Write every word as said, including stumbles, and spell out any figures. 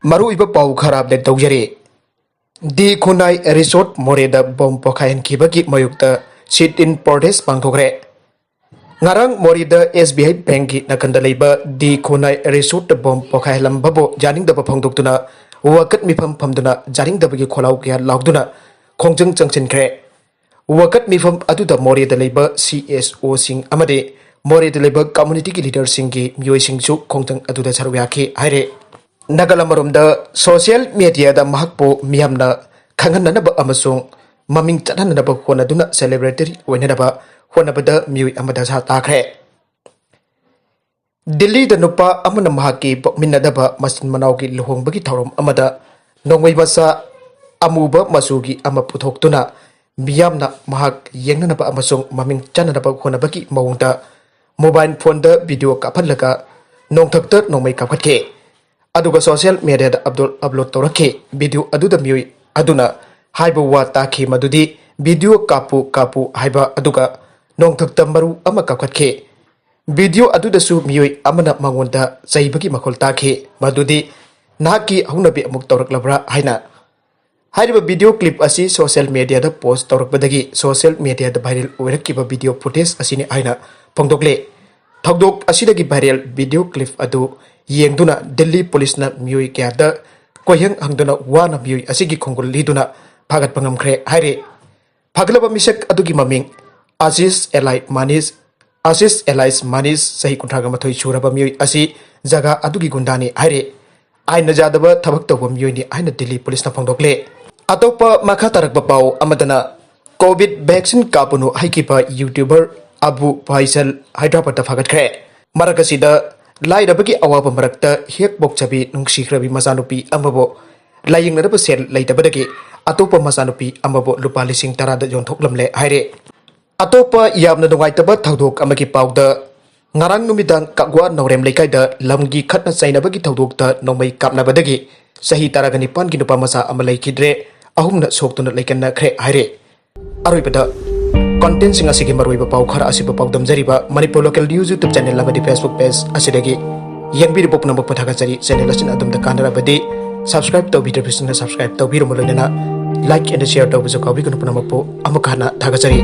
ꯃꯔꯨꯑꯣꯏꯕ ꯄꯥꯎ ꯈꯔ ꯑꯞꯗꯦꯠ ꯇꯧꯖꯔꯤ꯫ ꯗꯤ ꯈꯨꯟꯅꯥꯏ ꯔꯤꯁꯣꯔꯠ ꯃꯣꯔꯦꯗ ꯕꯣꯝ ꯄꯣꯈꯥꯏꯍꯟꯈꯤꯕꯒꯤ ꯃꯥꯌꯣꯛꯇ ꯁꯤꯠ ꯏꯟ ꯄ꯭ꯔꯣꯇꯦꯁ ꯄꯥꯡꯊꯣꯛꯈ꯭ꯔꯦ꯫ ꯉꯔꯥꯡ ꯃꯣꯔꯦꯗ ꯑꯦꯁ ꯕꯤ ꯑꯥꯏ ꯕꯦꯡꯒꯤ ꯅꯥꯀꯟꯗ ꯂꯩꯕ ꯗꯤ ꯈꯨꯟꯅꯥꯏ ꯔꯤꯁꯣꯔꯠꯇ ꯕꯣꯝ ꯄꯣꯈꯥꯏꯍꯜꯂꯝꯕꯕꯨ ꯌꯥꯅꯤꯡꯗꯕ ꯐꯣꯡꯗꯣꯛꯇꯨꯅ ꯋꯥꯀꯠ ꯃꯤꯐꯝ ꯐꯝꯗꯨꯅ ꯌꯥꯅꯤꯡꯗꯕꯒꯤ ꯈꯣꯜꯂꯥꯎ ꯀꯌꯥ ꯂꯥꯎꯗꯨꯅ ꯈꯣꯡꯖꯪ ꯆꯪꯁꯤꯟꯈ꯭ꯔꯦ꯫ ꯋꯥꯀꯠ ꯃꯤꯐꯝ ꯑꯗꯨꯗ ꯃꯣꯔꯦꯗ ꯂꯩꯕ ꯁꯤ ꯑꯦꯁ ꯑꯣꯁꯤꯡ ꯑꯃꯗꯤ ꯃꯣꯔꯦꯗ ꯂꯩꯕ ꯀꯝꯃꯨꯅꯤꯇꯤꯒꯤ ꯂꯤꯗꯔꯁꯤꯡꯒꯤ ꯃꯤꯑꯣꯏꯁꯤꯡꯁꯨ ꯈꯣꯡꯖꯪ ꯑꯗꯨꯗ ꯁꯔꯨꯛ ꯌꯥꯈꯤ ꯍꯥꯏꯔꯦ꯫ ꯅꯥꯒꯥꯂꯝ ꯑꯃꯔꯣꯝꯗ ꯁꯣꯁꯤꯌꯦꯜ ꯃꯦꯗꯤꯌꯥꯗ ꯃꯍꯥꯛꯄꯨ ꯃꯤꯌꯥꯝꯅ ꯈꯪꯍꯟꯅꯅꯕ ꯑꯃꯁꯨꯡ ꯃꯃꯤꯡ ꯆꯠꯍꯟꯅꯅꯕ ꯍꯣꯠꯅꯗꯨꯅ ꯁꯦꯂꯦꯕ꯭ꯔꯦꯇꯔꯤ ꯑꯣꯏꯅꯅꯕ ꯍꯣꯠꯅꯕꯗ ꯃꯤꯑꯣꯏ ꯑꯃꯗ ꯁꯥ ꯇꯥꯈ꯭ꯔꯦ꯫ ꯗꯤꯜꯂꯤꯗ ꯅꯨꯄꯥ ꯑꯃꯅ ꯃꯍꯥꯛꯀꯤ ꯄꯣꯛꯃꯤꯟꯅꯗꯕ ꯃꯆꯤꯟ ꯃꯅꯥꯎꯒꯤ ꯂꯨꯍꯣꯡꯕꯒꯤ ꯊꯧꯔꯝ ꯑꯃꯗ ꯅꯣꯡꯃꯩ ꯃꯆꯥ ꯑꯃꯨꯕ ꯃꯆꯨꯒꯤ ꯑꯃ ꯄꯨꯊꯣꯛꯇꯨꯅ ꯃꯤꯌꯥꯝꯅ ꯃꯍꯥꯛ ꯌꯦꯡꯅꯅꯕ ꯑꯃꯁꯨꯡ ꯃꯃꯤꯡ ꯆꯠꯅꯅꯕ ꯍꯣꯠꯅꯕꯒꯤ ꯃꯑꯣꯡꯗ ꯃꯣꯕꯥꯏꯜ ꯐꯣꯟꯗ ꯚꯤꯗꯤꯑꯣ ꯀꯥꯞꯍꯜꯂꯒ ꯅꯣꯡꯊꯛꯇ ꯅꯣꯡꯃꯩ ꯀꯥꯞꯈꯠꯈꯤ꯫ ꯑꯗꯨꯒ ꯁꯣꯁꯤꯌꯦꯜ ꯃꯦꯗꯤꯌꯥꯗ ꯑꯞꯂꯣꯗ ꯑꯞꯂꯣꯗ ꯇꯧꯔꯛꯈꯤ꯫ ꯚꯤꯗꯤꯑꯣ ꯑꯗꯨꯗ ꯃꯤꯑꯣꯏ ꯑꯗꯨꯅ ꯍꯥꯏꯕ ꯋꯥ ꯇꯥꯈꯤ, ꯃꯗꯨꯗꯤ "ꯚꯤꯗꯤꯑꯣ ꯀꯥꯞꯄꯨ, ꯀꯥꯞꯄꯨ" ꯍꯥꯏꯕ, ꯑꯗꯨꯒ ꯅꯣꯡꯊꯛꯇ ꯃꯔꯨ ꯑꯃ ꯀꯥꯞꯈꯠꯈꯤ꯫ ꯚꯤꯗꯤꯑꯣ ꯑꯗꯨꯗꯁꯨ ꯃꯤꯑꯣꯏ ꯑꯃꯅ ꯃꯉꯣꯟꯗ ꯆꯩꯕꯒꯤ ꯃꯈꯣꯜ ꯇꯥꯈꯤ, ꯃꯗꯨꯗꯤ "ꯅꯍꯥꯛꯀꯤ ꯍꯧꯅꯕꯤ ꯑꯃꯨꯛ ꯇꯧꯔꯛꯂꯕ꯭ꯔꯥ?" ꯍꯥꯏꯅ꯫ ꯍꯥꯏꯔꯤꯕ ꯚꯤꯗꯤꯑꯣ ꯀ꯭ꯂꯤꯞ ꯑꯁꯤ ꯁꯣꯁꯤꯌꯦꯜ ꯃꯦꯗꯤꯌꯥꯗ ꯄꯣꯁ ꯇꯧꯔꯛꯄꯗꯒꯤ ꯁꯣꯁꯤꯌꯦꯜ ꯃꯦꯗꯤꯌꯥꯗ ꯚꯥꯏꯔꯦꯜ ꯑꯣꯏꯔꯛꯈꯤꯕ ꯚꯤꯗꯤꯑꯣ ꯐꯨꯇꯦꯖ ꯑꯁꯤꯅꯤ ꯍꯥꯏꯅ ꯐꯣꯡꯗꯣꯛꯂꯦ꯫ ꯊꯧꯗꯣꯛ ꯑꯁꯤꯗꯒꯤ ꯚꯥꯏꯔꯦꯜ ꯚꯤꯗꯤꯑꯣ ꯀ꯭ꯂꯤꯞ ꯑꯗꯨ ꯌꯦꯡꯗꯨꯅ ꯗꯤꯜꯂꯤ ꯄꯨꯂꯤꯁꯅ ꯃꯤꯑꯣꯏ ꯀꯌꯥꯗ ꯀꯣꯏꯍꯪ ꯍꯪꯗꯨꯅ ꯋꯥꯅ ꯃꯤꯑꯣꯏ ꯑꯁꯤꯒꯤ ꯈꯣꯡꯒꯨꯜ ꯂꯤꯗꯨꯅ ꯐꯥꯒꯠꯄ ꯉꯝꯈ꯭ꯔꯦ ꯍꯥꯏꯔꯤ꯫ ꯐꯥꯒꯠꯂꯕ ꯃꯤꯁꯛ ꯑꯗꯨꯒꯤ ꯃꯃꯤꯡ ꯑꯖꯤꯁ ꯑꯦꯂꯥꯏ ꯃꯥꯅꯤꯁ, ꯑꯖꯤꯁ ꯑꯦꯂꯥꯏꯁ ꯃꯥꯅꯤꯁ, ꯆꯍꯤ ꯀꯨꯟꯊ꯭ꯔꯥꯒ ꯃꯥꯊꯣꯏ ꯁꯨꯔꯕ ꯃꯤꯑꯣꯏ ꯑꯁꯤ ꯖꯒꯥ ꯑꯗꯨꯒꯤ ꯒꯨꯟꯗꯥꯅꯤ ꯍꯥꯏꯔꯤ꯫ ꯑꯥꯏꯟꯅ ꯌꯥꯗꯕ ꯊꯕꯛ ꯇꯧꯕ ꯃꯤꯑꯣꯏꯅꯤ ꯍꯥꯏꯅ ꯗꯤꯜꯂꯤ ꯄꯨꯂꯤꯁꯅ ꯐꯣꯡꯗꯣꯛꯂꯦ꯫ ꯑꯇꯣꯞꯄ ꯃꯈꯥ ꯇꯥꯔꯛꯄ ꯄꯥꯎ ꯑꯃꯗꯅ, ꯀꯣꯚꯤꯗ ꯚꯦꯛꯁꯤꯟ ꯀꯥꯞꯄꯨꯅꯨ ꯍꯥꯏꯈꯤꯕ ꯌꯨꯇ꯭ꯌꯨꯕꯔ ꯑꯕꯨ ꯐꯥꯏꯁꯜ ꯍꯥꯏꯗ꯭ꯔꯕꯥꯗꯇ ꯐꯥꯒꯠꯈ꯭ꯔꯦ꯫ ꯃꯔꯛ ꯑꯁꯤꯗ ꯂꯥꯏꯔꯕꯒꯤ ꯑꯋꯥꯕ ꯃꯔꯛꯇ ꯍꯦꯛ ꯄꯣꯛꯆꯕꯤ ꯅꯨꯡꯁꯤꯈ꯭ꯔꯕꯤ ꯃꯆꯥꯅꯨꯄꯤ ꯑꯃꯕꯨ ꯂꯥꯌꯦꯡꯅꯅꯕ ꯁꯦꯜ ꯂꯩꯇꯕꯗꯒꯤ ꯑꯇꯣꯞꯄ ꯃꯆꯥꯅꯨꯄꯤ ꯑꯃꯕꯨ ꯂꯨꯄꯥ ꯂꯤꯁꯤꯡ ꯇꯔꯥꯗ ꯌꯣꯟꯊꯣꯛꯂꯝꯂꯦ ꯍꯥꯏꯔꯦ꯫ ꯑꯇꯣꯞꯄ ꯌꯥꯝꯅ ꯅꯨꯡꯉꯥꯏꯇꯕ ꯊꯧꯗꯣꯛ ꯑꯃꯒꯤ ꯄꯥꯎꯗ, ꯉꯔꯥꯡ ꯅꯨꯃꯤꯗꯥꯡ ꯀꯛꯋꯥ ꯅꯥꯎꯔꯦꯝ ꯂꯩꯀꯥꯏꯗ ꯂꯝꯒꯤ ꯈꯠꯅ ꯆꯩꯅꯕꯒꯤ ꯊꯧꯗꯣꯛꯇ ꯅꯣꯡꯃꯩ ꯀꯥꯞꯅꯕꯗꯒꯤ ꯆꯍꯤ ꯇꯔꯥꯒ ꯅꯤꯄꯥꯟꯒꯤ ꯅꯨꯄꯥ ꯃꯆꯥ ꯑꯃ ꯂꯩꯈꯤꯗ꯭ꯔꯦ, ꯑꯍꯨꯝꯅ ꯁꯣꯛꯇꯨꯅ ꯂꯩꯀꯟꯅꯈ꯭ꯔꯦ ꯍꯥꯏꯔꯦ꯫ ꯑꯔꯣꯏꯕꯗ ꯀꯣꯟꯇꯦꯟꯁꯤꯡ ꯑꯁꯤꯒꯤ ꯃꯔꯨꯑꯣꯏꯕ ꯄꯥꯎ ꯈꯔ ꯑꯁꯤꯕꯨ ꯄꯥꯎꯗꯝꯖꯔꯤꯕ Manipur local news YouTube channel ꯑꯃꯗꯤ ꯐꯦꯁꯕꯨꯛ ꯄꯦꯖ ꯑꯁꯤꯗꯒꯤ꯫ ꯌꯦꯡꯕꯤꯔꯤꯕ ꯄꯨꯝꯅꯃꯛꯄꯨ ꯊꯥꯒꯠꯆꯔꯤ꯫ Channel ꯑꯁꯤꯅ ꯑꯗꯣꯝꯗ ꯀꯥꯟꯅꯔꯕꯗꯤ subscribe ꯇꯧꯕꯤꯗ꯭ꯔꯤꯕꯁꯤꯡꯅ subscribe ꯇꯧꯕꯤꯔꯝꯕ ꯂꯣꯏꯅꯅ like and share ꯇꯧꯕꯁꯨ ꯀꯥꯎꯕꯤꯒꯅꯨ꯫ ꯄꯨꯝꯅꯃꯛꯄꯨ ꯑꯃꯨꯛꯀ ꯍꯟꯅ ꯊꯥꯒꯠꯆꯔꯤ꯫